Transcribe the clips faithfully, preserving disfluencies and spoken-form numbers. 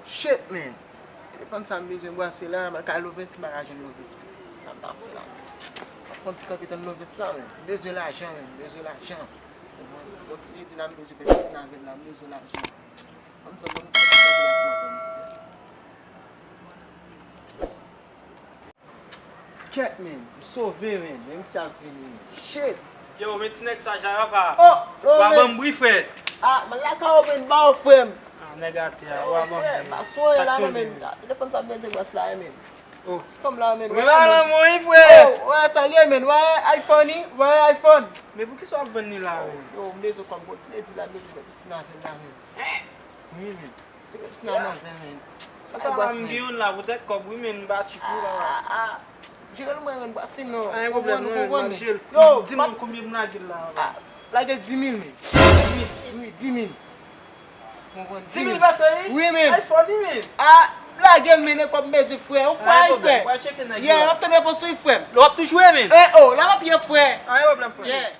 Shit, man. Telefòn sa m bezwen brase la, m al kay Lovis, m pa ka jwenn Lovis, man. Sa m ta fè la, man? M ap fè yon ti kanpe tann Lovis la, man. M bezwen lajan, man. M bezwen lajan. Bon, bon ti ledi la, m bezwen fè pisin avè l la, m bezwen lajan. An m tann bon, m fè ti kanpe la, si m ap fè misye. Kèt, men. M sove, men. Men misye ap vini, men. Shit! Yo, men ti nèg saj la, papa. Oh, oh, wa ban m bri, frè. Ah, men lakay ou, men, ba w, frè m. Ah, nèg atè a, wa ban m bri. Frè, ba sonye la, non, men. Telefòn sa bezwen bas la, men. Oh. Ti fanm la, men. Men ba lanmou, wi, frè. Oh, wè, sa l ye, men. Wè, iPhone, wi, wè, iPhone. Men poukisa w ap vann li la, men? Yo, m bezwen kòb, bon, ti ledi la, m bezwen fè pisin avè l la, men. Wi, men. Se kòb sa manzè, men. Sa la, m gen youn la poutèt kòb, wi, men, m pa tchik, wi, papa. Ah, ah. Jere l mwen, men, pa sinon. Anyen pwoblèm, non, men, m ap jere l. Yo, di m konbyen m lage l la, papa. Lage l dis mil, men. Wi, dis mil. Dis mil pèso, wi? Wi, men. iPhone, wi, men. Ah, lage l, men, e kòb m bezwen, frè. Yon fwa, frè. Anyen pwoblèm, m ap tcheke nèg yo. Yeah, m ap tann repons ou, wi, frè m. L ap toujou ye, men. Eh, oh, la m ap ye, frè. Anyen pwoblèm, frè. Yeah.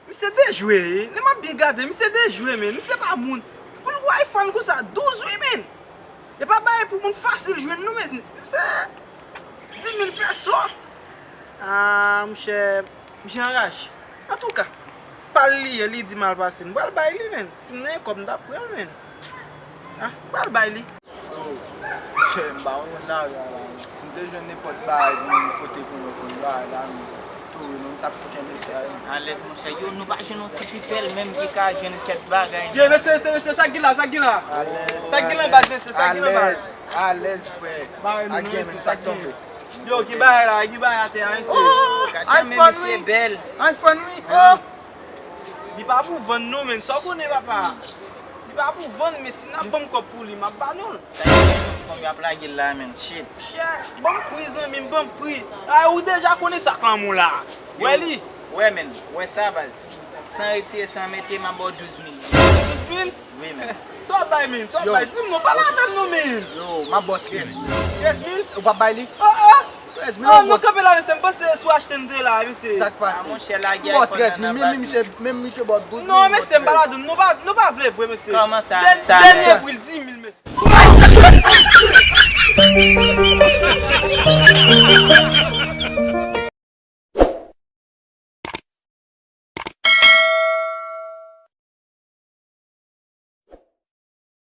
Misye dejwe, lè m ap byen gade, misye dejwe, men. Misye pa moun. Pou l gwo iPhone konsa, douz, wi, men. E pa bagay pou moun fasil jwenn, non, men. Se dis mil pèso. Ah, monchè, misye anraje. Antouka, pa l li ye, li di m al pase. M pral bay li, men. Si m nan kòb, m t ap pran l, men. Ah, m pral bay li. Yo, chè, m pa konn konn lari a la. Si m te jwenn nenpòt bagay pou m fote pou nou, pou nou bagay la, men tou, nou t ap fout yon mesye a, men. Alèz, monchè. Yo, nou pa jwenn yon ti pipèl menm ki ka jwenn kèk bagay, non. Yo, mesye, mesye, mesye, sa k gen la, sa k gen la? Alèz, sa k gen la, baz, mesye, sa k gen la, baz? Alèz, alèz, frè. Ak gen, men, sa k tonbe. Yo, gen bagay la, gen bagay atè a, mesye. Oh, iPhone, wi. iPhone, wi. Oh. Li pa pou vann non, men. Sa w konnen, papa? Li pa pou vann, men si n ap ban m kòb pou li, m ap ba nou l. Sa e fanm yo ap lage l la, men. Shit. Chè, ban m pri, zanmi m, ban m pri. Ay, ou deja konnen sa k lanmou la. Wè li. Wè, men. Wè sa, baz. San retire, san mete, m ap ba w douz mil. Douz mil? Wi, men. Sa w ap bay, men? Sa w ap bay? Di m non, pale avè m non, men. Yo, m ap ba w trèz mil. Trèz mil? Ou p ap bay li? Oh, oh! Trèz mil. Oh, non, kanpe la, mesye, m panse sou achte n te la, mesye. Sa k pase? Ah, monchè, lage iPhone nan baz. Menm misye, menm misye ba w douz mil. Non, mesye, m pa ladan, nou pa, nou pa vle vre, mesye. Kòman sa? Dènyè pri l, dis mil, mesye.